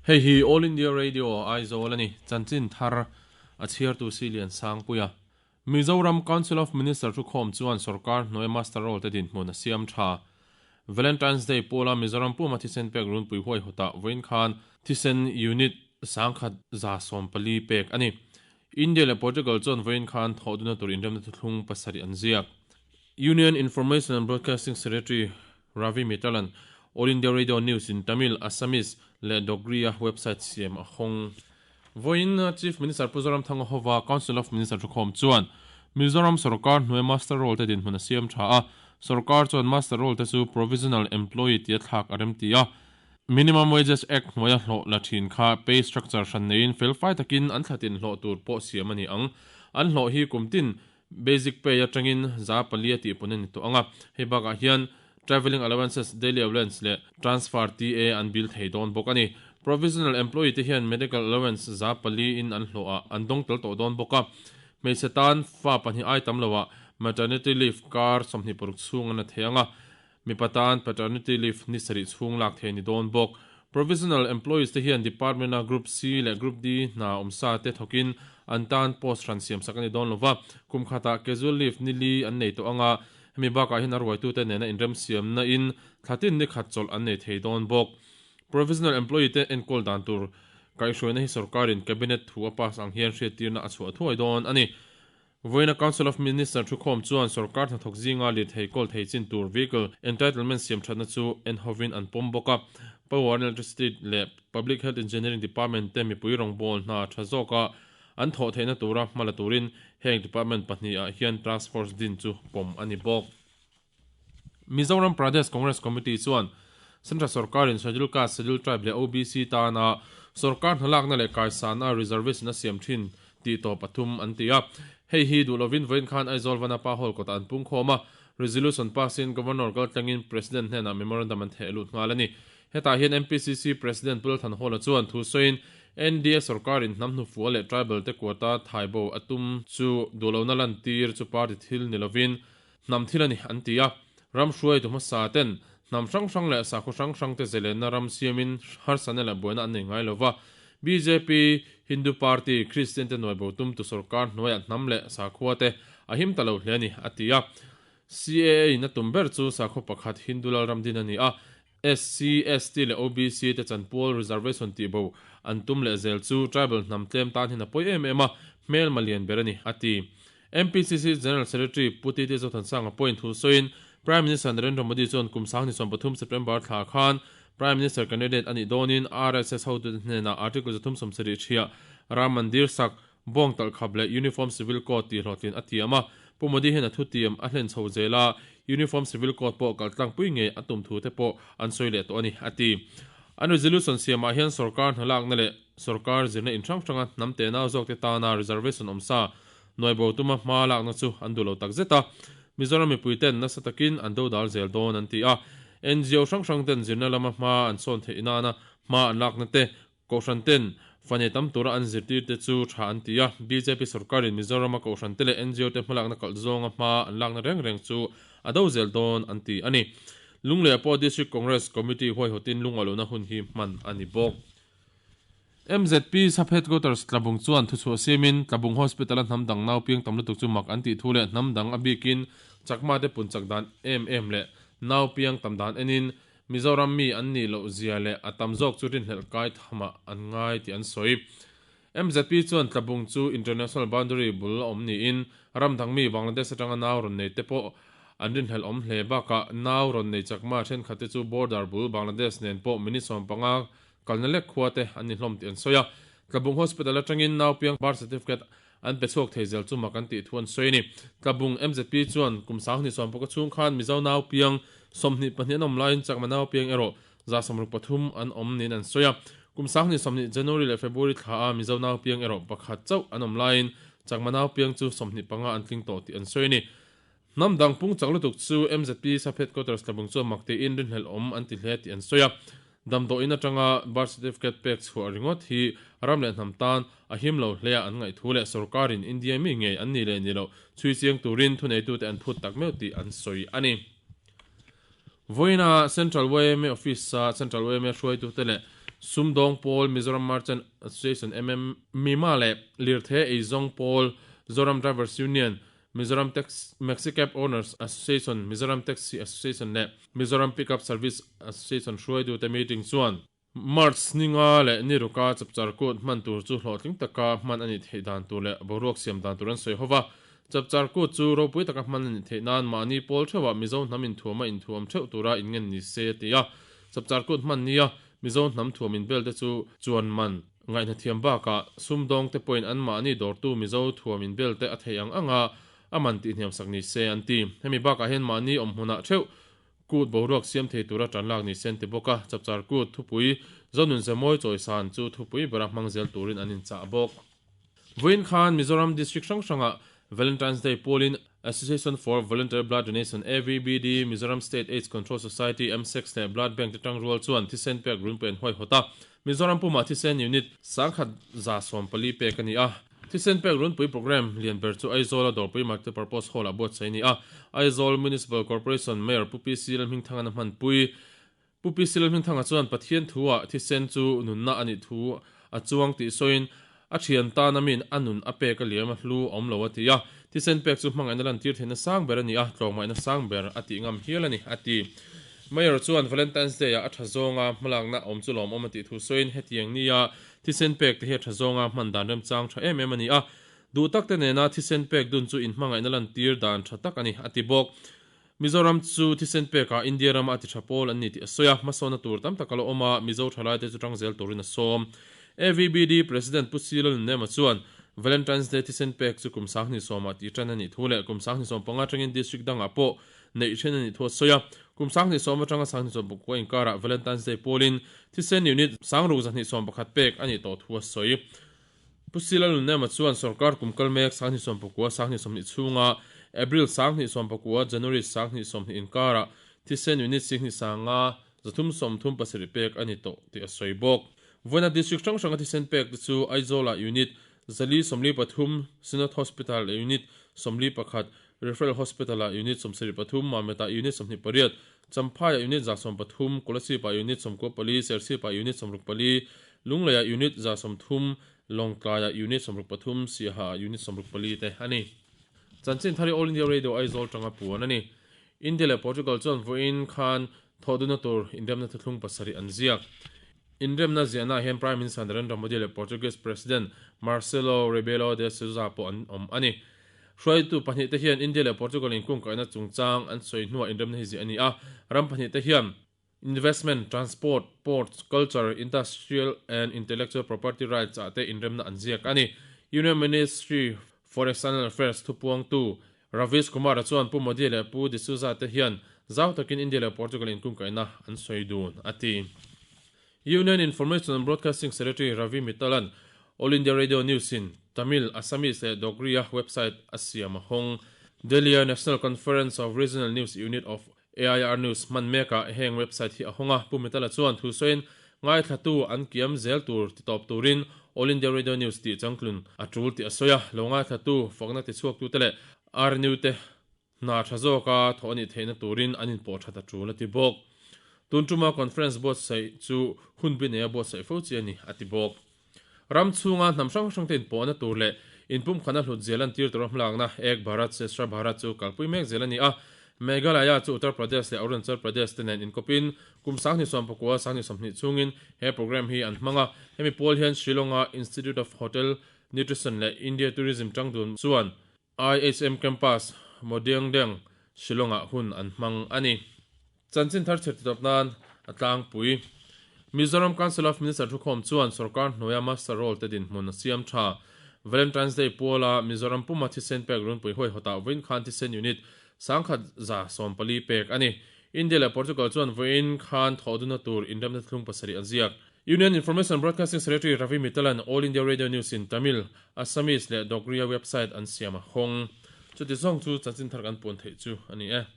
Hei hi All India Radio Aizawl a ni. Chanchin thar a chhiartu Silian Sangpuia. Mizoram Council of Minister thukhawm chuan sorkar hnuai muster roll te dinhmun a siam tha. Valentine's Day pawla Mizoram puma thisen pek runpui huaihawtah vawiin khan thisen unit 1114 pek a ni. India leh Portugal chuan vawiin khan thawhduna tur inremna thuthlung pasarih an ziak. Union Information and Broadcasting Secretary Ravi Mittal-a'n All India Radio News in Tamil, Assamese leh Dogri-a website siam a hawng. Vawiin Chief Minister Pu Zoramthanga hova Council of Minister thukhawm chuan Mizoram sorkar hnuai muster roll te dinhmun a siam tha a, sorkar chuan muster roll te chu provisional employee tia thlak a remti a. Minimum Wages Act hnuaia hlawh la thin kha pay structure hran neiin felfai takin an thlatin hlawh tur pawh siam a ni ang. An hlawh hi kum tin basic pay atangin 400 tih pawn a ni tawh ang a. Hei bakah hian travelling allowances, daily allowance leh transfer TA an bill thei dawn bawk a ni. Provisional employee te hian medical allowance 400 in an hlawh ah an dawng tel tawh dawn bawk a. Hmeichhe tan fa pahnih ai tam loah maternity leave kar 26 chhung an la thei ang a. Mipa tan paternity leave ni sarih chhung lak thei a ni dawn bawk. Provisional employees te hian department-a Group C leh Group D hna awmsa te thawkin an tan post hran siamsak a ni dawn lova, kum khatah casual leave ni li an nei tawh anga, hemi bakah hian a ruaitute nena inremsiamna in thlatin ni khat chawlh an nei thei dawn bawk. Provisional employee te enkawl dan tur kaihhruaina hi sorkarin Cabinet thu a pass ang hian hriattirna a chhuah thuai dawn a ni. Vawiina Council of Minister thukhawm chuan sorkar hnathawk zinga lirthei kawl thei chin tur vehicle entitlement siam thatna chu en hovin an pawm bawk a. Power and Electricity leh Public Health Engineering Department te mipui rawngbâwl hna tha zawka an thawh theihna tura hma la turin heng department pahnihah hian task force din chu pawm a ni bawk. Mizoram Pradesh Congress Committee chuan Central sorkarin Schedule Caste, Schedule Tribe leh OBC tana sorkar hnalakna leh kaisana reservation a siam thin tih tawp a tum an ti a. Hei hi duh lovin vawiin khan Aizawl Vanapa Hall kawtah an pungkhawm a, resolution pass-in Governor kaltlangin President hnenah memorandum an theh lut nghal a ni. Hetah hian MPCC President Pu Lalthanhawla chuan thu sawiin NDA sorkarin hnam hnufual leh tribal te quota thaibo a tum chu duhlohna lantir chu party thil ni lovin Hnam thil a ni, an ti a. Ram hruaitu hmasa ten hnam hrang hrang leh sakhaw hrang hrang te zelenna ram siamin harsatna leh buaina an nei ngai lo va. Bjp, Hindu party, Kristian te nuai bo tumtu sorkar hnuaiah hnam leh sakhua te a him ta lo hle a ni, a ti a. CAA in a tum ber chu sakhaw pakhat Hindu lalram din a ni a. SC, ST leh OBC te chanpual reservation tih bo an tum leh zel chu tribal hnam tlem tan hian a pawi em em a, hmelma lian ber a ni, a ti. MPCC General Secretary Pu TT Zothansanga pawhin thu sawiin Prime Minister Narendra Modi chuan kum 2013 September thla khan Prime Minister candidate a nih dawnin RSS hotute hnenah Article 370 hriah Ram Mandir sak, Bawng talh khap leh Uniform Civil Code tih hlawhtlin a tiam a, Pu Modi hian a thutiam a hlen chho zel a, Uniform Civil Code pawh kaltlangpui ngei a tum thu te pawh an sawi leh tawh a ni, a ti. An resolution siamah hian sorkar hnalakna leh sorkar zirna in hrang hranga hnam tenau zawkte tana reservation awmsa nuaibo tuma hma lakna chu an duh lo takzet a, Mizoram mipuiten nasa takin an dodal zel dawn an ti a, NGO hrang hrang ten zirna lama hma an sawn theih nana hma an lakna te Kohhran ten fane tam tura an zirtir te chu tha an ti a, bjp sorkarin Mizorama Kohhran te leh NGO te hmalakna kalh zawnga hma an lakna reng reng chu a do zel dawn an ti a ni. Lunglei pawh District Congress Committee huaihawtin lungalohna hun hi hman a ni bawk. MZP Sub Headquarters Tlabung chuan thuchhuah siamin Tlabung Hospital-a hnam dang nau piang tam lutuk chu mak an tih thu leh hnam dang a bikin Chakma te pun chak dan em em leh nau piang tam dan enin Mizoram mi an nih loh zia leh a tam zawk chu rinhlelh kai thamah an ngai tih an sawi. MZP chuan Tlabung chu international boundary bul a awm niin ram dang mi Bangladesh atanga nau rawn nei te pawh an rinhlelh awm hle bakah nau rawn nei chakma thenkhat te chu border bul Bangladesh nen pawh minute 15 kalna lek khua te an ni hlawm tih an sawi a. Tlabung Hospital atangin nau piang birth certificate an pe chhuak thei zel chu mak an tih thu an sawi a ni. Tlabung MZP chuan kum 2016 chhung khan Mizo nau piang 22 an awm laiin Chakma nau piang erawh 63 an awm niin an sawi a. Kum 2020 January leh February thla a Mizo nau piang erawh pakhat chauh an awm laiin Chakma nau piang chu 25 an tling tawh tih an sawi a ni. Hnam dang pung chak lutuk chu MZP Sub Headquarters Tlabung chuan mak tiin rinhlelh awm an ti hle tih an sawi a. Damdawiin atanga birth certificate pek chhuah ringawt hi ram leh hnam tan a him lo hle a an ngaih thu leh sorkarin India mi ngei an ni leh ni loh chhui chiang turin thuneitute an phut tak meuh tih an sawi a ni. Vawiina Central YMA Office-a Central YMA hruaitute leh Sumdawng Pawl, Mizoram Merchant Association, MM, Mima leh Lirthei Eizawng Pawl, Zoram Drivers Union, Mizoram Taxi Maxi Cab Owners Association, Mizoram Taxi Association leh Mizoram Pickup Service Association hruaitute meeting chuan March ni nga leh ni ruka chapchar kut hman tur chu hlawhtling taka hman a nih theih dan tur leh boruak siam dan tur an sawi ho va. Chapchar kut chu ropui taka hman a nih theih nan mahni pawl theuhah Mizo hnam inthuama inthuam theuh tura inngen ni se a ti a. Chapchar kut hman nia Mizo hnam thuam inbel te chu chuan man ngaihna thiam bakah sumdawng te pawhin anmahni dawrtu Mizo thuam inbel te a theih ang anga a man tihhniam sak ni se an ti. Hemi bakah hian mahni awm hmunah theuh Kut boruak siam thei tura tan lak ni sen ti bawk a, Chapchar Kut thupui Zonun Zemawi chawisan chu thupui bera hmang zel turin an inchah bawk. Vawiin khan Mizoram District hrang hrangah Valentine's Day pawlin Association for Voluntary Blood Donation, AVBD, Mizoram State Aids Control Society, MSACS, leh Blood Bank te tangrual chuan thisen pek runpui an huaihawt a, Mizoram pumah thisen unit 1114 pek a ni a. Thisen pek runpui programme lian ber chu Aizawl-a Dawrpui Multipurpose Hall-ah buatsaih a ni a. Aizawl Municipal Corporation Mayor Pu PC Lalhmingthanga na hmanpui. Pu PC Lalhmingthanga chuan Pathian thu-ah thisen chu nunna a nih thu a chuang tih sawiin a thian tana min a nun a pek a liam a hlu a awm lo a ti a. Thisen pek chu hmangaihna lantir theihna sang ber a ni a, tlawmngaihna sang ber a tih ngam hial a ni, a ti. Mayor chuan Valentine's Day-ah a tha zawnga hmalakna awm chu lawmawm a tih thu sawiin hetiang nia Thisen pek te hi a tha zawnga hman dan remchang tha em em a ni a, duh tak te nena thisen pek dun chu inhmangaihna lantir dan tha tak a ni, a ti bawk. Mizoram chu thisen pekah India rama a ti tha pawl an ni tih a sawi a, hmasawnna tur tam tak a la awm a, Mizo thalaite chu tang zel turin a sawm. AVBD President Pu Silo Nunema chuan Valentine's Day thisen pek chu kum 20 ah tih tan a nih thu leh kum 2015 atangin district dangah pawh neih then a nih thu a sawi a, kum 20 atanga 2019 inkarah Valentine's Day pawlin thisen unit 6211 pek a nih tawh thu a sawi. Pu Sila Lunnema chuan sorkar kum kal mek 2019 2020 chhunga April 2019 January 2020 inkarah thisen unit 2337 pek a ni tawh tih a sawi bawk. Vawiina district hrang hranga thisen pek te chu Aizawl-ah unit 443, Synod Hospital-ah unit 41, Referral Hospital-ah unit 73, Mamit-ah unit 28, Champhai-ah unit 113, Kolasib-ah unit 94, Serchhip-ah unit 64, Lunglei-ah unit 130, Lawngtlai-ah unit 63, Siaha-ah unit 64 te a ni. Chanchin thar hi All India Radio Aizawl tanga puan a ni. India leh Portugal chuan vawiin khan thawhduna tur inremna thuthlung pasarih an ziak. Inremna ziahnaah hian Prime Minister Narendra Modi leh Portuguese President Marcelo Rebelo de Sousa pawh an awm a ni. Hruaitu pahnihte hian India leh Portugal inkungkaihna chungchang an sawi hnuah inremna hi ziah a ni a. Ram pahnihte hian Investment, Transport, Ports, Culture, Industrial and Intellectual Property Rights ah te inremna an ziak a ni. Union Ministry for External Affairs thupuangtu Ravish Kumar-a chuan Pu Modi leh Pu D'Souza te hian zau takin India leh Portugal inkungkaihna an sawi dun, a ti. Union Information and Broadcasting Secretary Ravi Mittal-a'n All India Radio News-in Tamil, Assamese leh Dogri-a website a siam a hawng. Delhi-a National Conference of Regional News Unit of AIR News hman mekah heng website hi a hawng a, Pu Mittal-a chuan thu sawiin ngaithlatu an kiam zel tur ti tawp turin All India Radio News tih changtlun a tul tih a sawi a, lo ngaithlatu fakna tichhuaktute leh RNU te hna tha zawka thawh a nih theihna turin an inpawh that a tul a ti bawk. Tun tuma conference buatsaih chu hun bi neia buatsaih fo chi a ni a ti bawk. Ram chhunga hnam hrang hrangte inpawhna tur leh inpumkhatna hlut zel an tir tura hmalakna Ek Bharat Shreshtha Bharat chu kalpui mek zel a ni a. Meghalaya chu Uttar Pradesh leh Arunachal Pradesh te nen inkawpin kum 2019 2020 chhungin he programme hi an hmang a. Hemi pawl hian Shillong-a Institute of Hotel Nutrition leh India Tourism tangdun chuan IHM Campus, Mawdiangdeng, Shillong-ah hun an hmang a ni. Chanchin thar chher titawp nan a tlangpui. Mizoram Council of Minister thukhawm chuan sorkar hnuaia muster roll te dinhmun a siam tha. Valentine's Day puala Mizoram puma thisen pek runpui huaihawtah vawiin khan thisen unit 1114 pek a ni. India leh Portugal chuan vawiin khan thawhduna tur inremna thlung pasarih an ziak. Union Information Broadcasting Secretary Ravi Mittal-a'n All India Radio News in Tamil, Assamese leh Dogri-a website an siam a hawng. Chuti zawng chu chanchin thar kan puan theih chu a ni e.